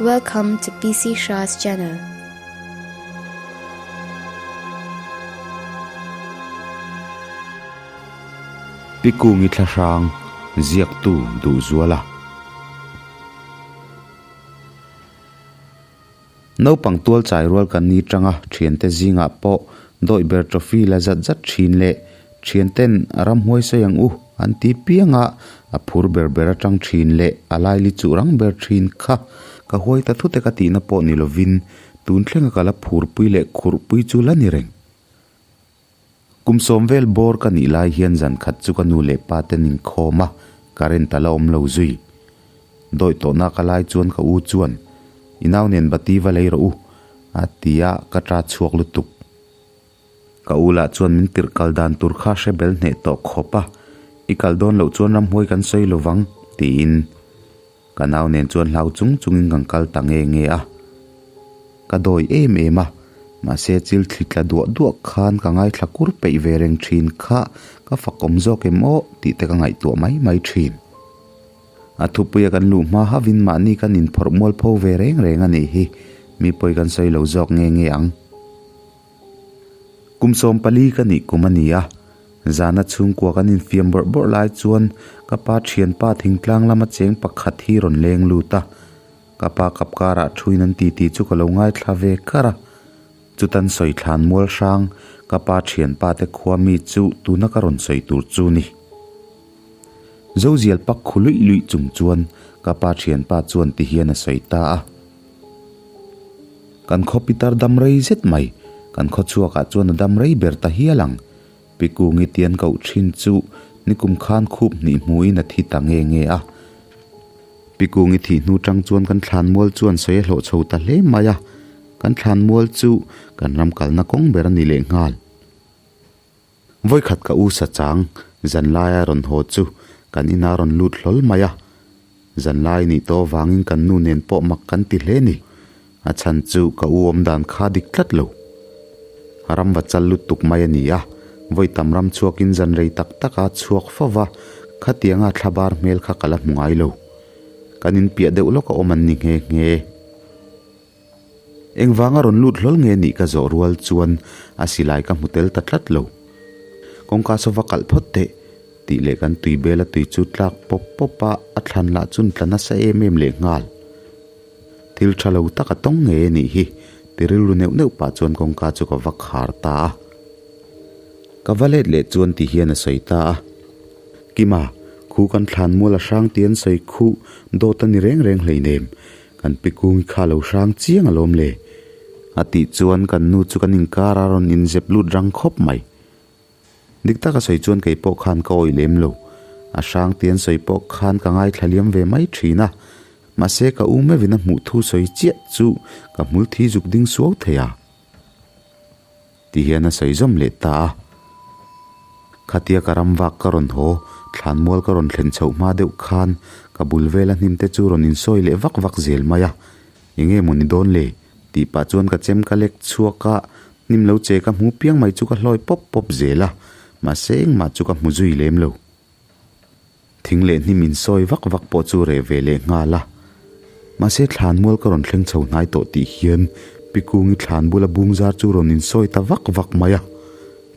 Welcome to PC Shah's channel. Pi Kungi Thlahrang, Ziaktu Duhzuala. Naupang tual chai rual kan ni tanga thiante zingah pawh dawih ber trophy la zat zat thin leh thianten ramhuai sawi ang u an ti piang a, a phur ber ber atang thin leh a laili chuh rang ber thin kha ka huai ta thut e ka tihna pawh ni lovin tun thlenga ka la phurpui leh khurhpui chu la ni reng. Kum sawm vel bawr ka nih lai hian zan khat chu ka nu leh pa ten inkhawm a, current a la awm lo zui. Dawih tawhna ka lai chuan ka u chuan, I nau nen bati va lei rawh u, a ti a, ka ta chhuak lutuk. Ka u lah chuan min tirh kal dan tur kha hre bel hneh tawh khawp a, I kal dawn loh chuan ramhuai kan sawi lo vang, tiin. Ka nau nen chuan hlau chung chungin kan kal ta nge nge a. Ka dawi em em a, mahse chil thli tla duah duah khan ka ngaithla kur peih ve reng thin kha ka fakawm zawk em aw tih te ka ngaihtuah mai mai thin. A thupuia kan luh hma hauhin mahni kan inphawrh mual pho ve reng reng a nih hi, mi pawi kan sawi lo zawk nge nge ang. Kum 14 ka nih kum a ni a, zana chhungkua kan infiam bawrh bawrh lai chuan ka pa thianpa thingtlang lama cheng pakhat hi rawn leng lut a, ka pa kap karah thuin an titi chu ka lo ngaithla ve kar a, chutan sawi thlan mual hrang ka pa thianpa te khua mi chu tuna ka rawn sawi tur chu ni. Zozial pak khu luih luih chung chuan ka pa thianpa chuan ti hian a sawi ta a. Kan khaw pitar dam rei zet mai, kan khaw chhuakah chuan a dam rei ber ta hial ang. Pi Kungi tian koh thin chu nikum khan khup hnih hmuin a thi ta nge nge a. Pi Kungi thih hnu tang chuan kan thlanmual chuan sawi a hlawh chho ta hle mai a, kan thlanmual chu kan ram kalna kawng ber a ni lehnghal. Vawikhat ka u sa chang zanlaia rawn haw chu kan ina rawn lut hlawl mai a, zanlai nih tawh avangin kan nu nen pawh mak kan ti hle ni. A chhan chu ka u awm dan kha dik tlat lo. Ram va chal lutuk mai a ni a, vawi tam ram chhuakin zan rei tak tak a chhuak fo va, khatianga thlabar hmel kha ka la hmu ngai lo. Kan inpiah deuh lawk a awm an ni nghe nghe. Engvanga rawn lut hlawl nge nih ka zawh rual chuan a silai ka hmu tel ta tlat lo. Kawngka saw va kalh phawt teh tih leh kan tui bel a tui chu tlak pawp pawp a, a thlan lah chun tla nasa em em leh nghal. Thil tha lo tak a tawng ngei a nih hi ti rilru neuh neuh pah chuan kawngka chu ka va khar ta a. Ka va let leh chuan ti hian a sawi ta a. Kima, khu kan thlan mual a hrang ti an sawi khuh dawt a ni reng reng hleinem. Kan pi kung i kha lo hrang chiang alawm le. A tih chuan kan nu chu kan inkar a rawn inzep lut rang khawp mai. Dik taka sawi chuan kei pawh khan ka awih lem lo. A hrang ti an sawi pawh khan ka ngaithla liam ve mai thin a. Mahse ka u meuhin a hmuh thu sawi chiah chu ka hmul thi zuk ding suau thei a. Ti hian a sawi zawm leh ta a. Khatia ka ram vak ka rawn haw, thlanmual ka rawn thlen chhoh hma deuh khan ka bul vela hnim te chu rawn insawi leh vak vak zel mai a. Enge maw ni dawn le? tih pah chuan ka chem ka lek chhuak a, hnim lo che ka hmu piang mai chu ka hlawi pawp pawp zel a, mahse engmah chu ka hmu zui lem lo. Thing leh hnim insawi vak vak pawh chu reh ve leh nghal a. Mahse thlanmual ka rawn thleng chho hnai tawh tih hian Pi Kungi thlan bula bung zar chu rawn insawi ta vak vak mai a.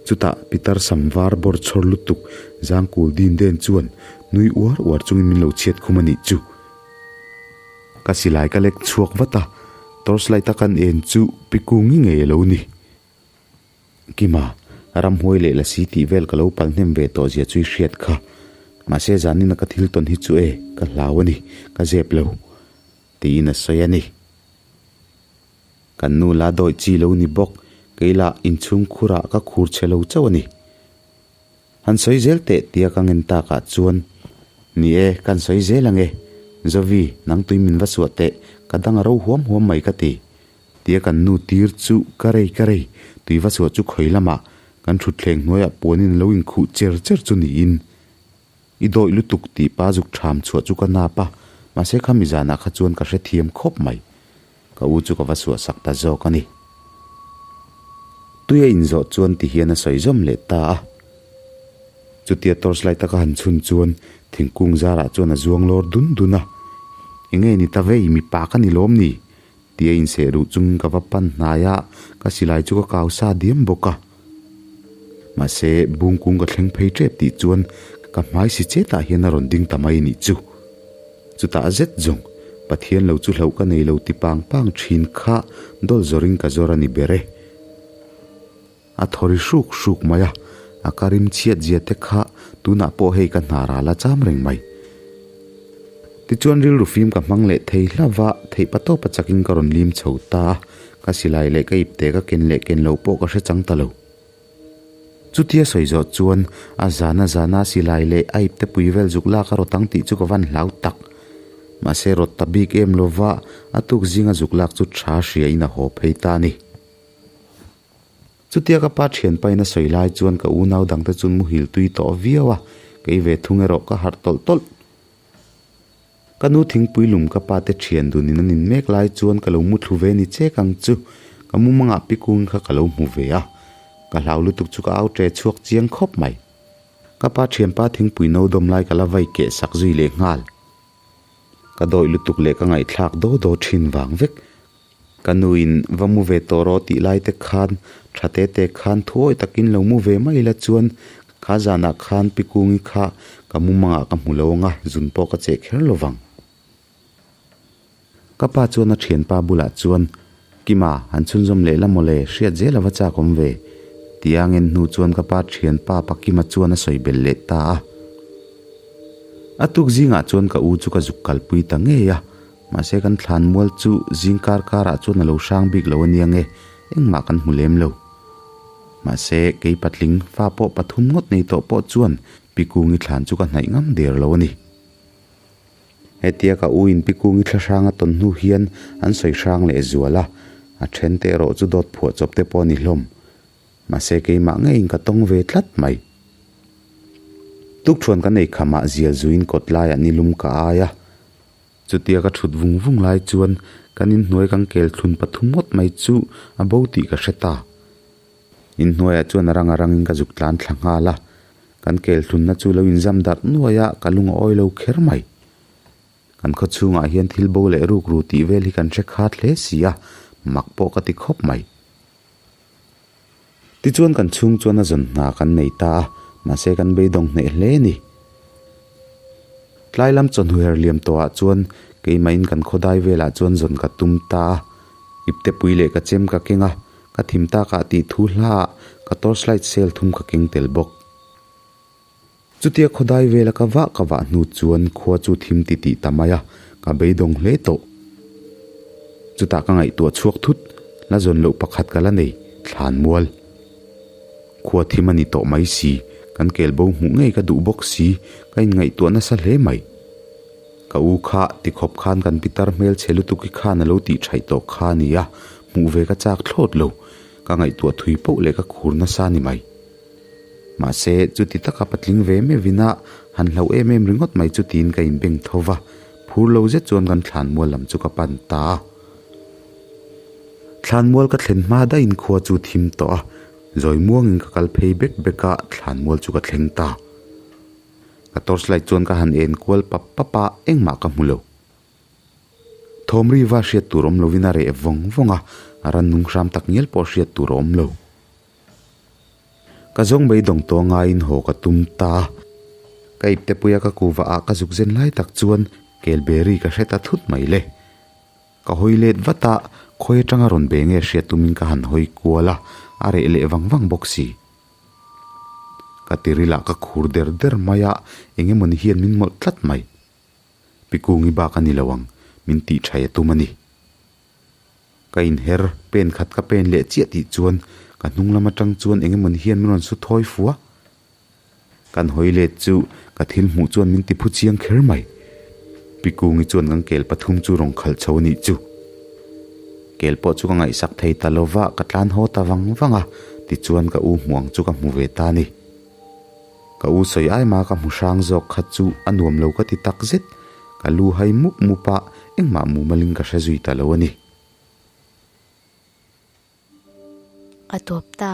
Chutah Pitar sam var bawr chhawr lutuk Zangkul din den chuan nui uar uar chungin min lo chhiat khum a nih chu. Ka silai ka lek chhuak vat a, torchlight a kan en chu Pi Kungi ngei a lo ni. Kima, ramhuai leh lasi tih vel ka lo pal hnem ve tawh zia chu i hriat kha. Mahse zanina ka thil tawn hi chu e, ka hlau a ni, ka zep lo, tiin a sawi a ni. Kan nu la dawih chi lo ni bawk, kei lah inchhung khurah ka khur chhe lo chauh a ni. Han sawi zel teh tia ka ngen takah chuan, Ni e, kan sawi zel ang e. Zovi, nang tui min va suah teh, ka dang a ro huam huam mai ka ti. Tia kan nu tir chu ka rei ka rei, tui va chhuah chu khawi lamah kan thutthleng hnuaiah puanin a lo inkhuh cher cher chu niin. I dawih lutuk tih pa zuk ṭham chhuah chu ka nap a, mahse khami zanah kha chuan ka hrethiam khawp mai. Ka u chu ka va chhuah sak ta zawk a ni. Tui a inzawh chuan ti hian a sawi zawm leh ta a. Chutia torchlight a ka han chhun chuan thingkung zarah chuan a zuang lawr dun dun a. Enge ni ta vei, mipa ka ni lawm ni? Tia inseh ruh chungin ka va pan hnai a, ka silai chu ka kau sa diam bawk a. Mahse, bungkung ka thleng phei tep tih chuan ka hmai si chetah hian a rawn ding ta mai nih chu. Chutah zet zawng, Pathian lo chu hlauh ka nei lo ti pang pang thin kha dawl zawrin ka zawr a ni ber e. A thaw ri hruk hruk mai a, a ka rim chhiat zia te kha tunah pawh hei ka hna ral a cham reng mai. Tichuan rilru fim ka hmang leh thei hlauh a, theih pa tawpa chakin ka rawn lim chho ta a, ka silai leh ka ipte ka ken leh ken loh pawh ka hre chang ta lo. Chutia sawi zawh chuan a zana zana silai leh a ipte pui vel zuk lak a rawt ang tih chu ka van hlau tak. Mahse rawt ta bik em lova a tuk zinga zuk lak chu tha hriain a haw phei ta a ni. Chutia ka pa thianpain a sawi lai chuan ka unau dangte chu muhil tui tawh viau a, kei ve thung erawh ka harh tawlh tawlh. Ka nu thingpui lum ka pa te thian dunin an in mek lai chuan ka lo mu thlu ve ni chek ang chu, ka mumangah pikung kha ka lo hmu ve a, ka hlau lutuk chu ka au ṭe chhuak chiang khawp mai. Ka pa thianpa thingpui no dawm lai ka la vai keh sak zui leh nghal. Ka dawih lutuk leh ka ngaihthlak daw daw thin vang vek. Ka nuin va mu ve tawh rawh tih lai te khan tha te te khan thuawi takin lo mu ve mai ila chuan kha zanah khan Pikungi kha ka mumangah ka hmu lo anga zun pawh ka cheh kher lo vang. Ka pa chuan a thianpa bulah chuan Kima han chhunzawm leh la mawle hriat zel a va chak awm ve tia ngen hnu chuan ka pa thianpa pa Kima chuan a sawi belh leh ta a. A tuk zingah chuan ka u chu ka zuk kalpui ta ngei a. Mahse kan thlan mual chu zing kar karah chuan a lo hrang bik lo a nia nge, engmah kan hmu lem lo. Mahse kei patling fa pawh pathum ngawt nei tawh pawh chuan Pikungi thlan chu ka hnaih ngam der lo a ni. Hetia ka u in Pikungi thla hrang a tawn hnu hian an sawi hrang leh zual a, a then te erawh chu dawt phuah chawp te pawh a ni hlawm. Mahse keimah ngeiin ka tawng ve tlat mai. Tukthuan kan ei khamah zial zuiin kawt laiah nilum ka ai a. Chutia ka thut vung vung lai chuan kan inhnuai kan kel thlun pathum ngawt mai chu a bo tih ka hre ta. Inhnuaiah chuan a rang a rangin ka zuk tlan thla nghal a, kan kel thlunna chu lo inzam darh nuai a, ka lung a awi lo kher mai. Kan khaw chhungah hian thil bo leh ruk ru tih vel hi kan hre khat hle si a, mak pawh ka ti khawp mai. Tichuan kan chhung chuan a zawn hna kan nei ta a, mahse kan beidawng hneh hle a ni. Tlai lam chawhnu her liam tawhah chuan keimahin kan khawdai velah chuan zawn ka tum ta a, iptepui leh ka chem ka keng a, ka thim takah tih thu hlaah ka torchlight cell thum ka keng tel bawk. Chutia khawdai vela ka vah ka vah hnu chuan khua chu thim ti tih ta mai a, ka beidawng hle tawh. Chutah ka ngaihtuah chhuak thut, la zawn loh pakhat ka la nei, thlan mual. Khua thim a ni tawh mai si, kan kel bo hmuh ngei ka duh bawk si, ka inngaihtuah nasa hle mai. Ka u kha tikhawp khan kan pitar hmel chhe lutuk i khan a lo tih thaih tawh kha a ni a, hmuh ve ka chak thlawt lo, ka ngaihtuah thui poh leh ka khur nasa a ni mai. Mahse, chuti taka patling ve meuhin a han hlauh em em ringawt mai chu tiin ka inbeng tho va, phur lo zet chuan kan thlanmual lam chu ka pan ta a. Thlanmual ka thlen hma daihin khua chu thim tawh a, zawi muangin ka kal phei bek bek a, thlanmual chu ka thleng ta. Ka torchlight chuan ka han en kual pap pap a, engmah ka hmu lo. Thawmri va hriat tur awm lovin a reh vawng vawng a, a rannung hram tak ngial pawh hriat tur a awm lo. Ka zawng beidawng tawh ngaiin haw ka tum ta. Ka iptepuia ka kuva ah ka zuk zen lai tak chuan kelberi ka hre ta thut mai le. Ka hawi let vat a, khawi atanga rawn be nge hriat tumin ka han hawi kual a, a reh leh vang vang bawk si. Ka tirilah ka khur der der mai a, eng emawni hian min mawlh tlat mai. Pikungi bak a ni lo ang, min tih thaih a tum a ni. Ka inher, pen khat ka pen leh chiah tih chuan ka hnung lam atang chuan eng emawni hian min rawn su thawi fu a. Kan hawi let chu ka thil hmuh chuan min ti phu chiang kher mai. Pi Kungi chuan kan kel pathum chu rawn khalh chho a nih chu. Kel pawh chu ka ngaihsak thei ta lo va, ka tlan haw ta vang vang a, tichuan ka u hmuh ang chu ka hmu ve ta a ni. Ka u sawi ai ma ka hmu hrang zawk kha chu a nuam lo ka ti tak zet. Ka lu hai mup mup a, engmah mumalin ka hre zui ta lo a ni. A tawp ta.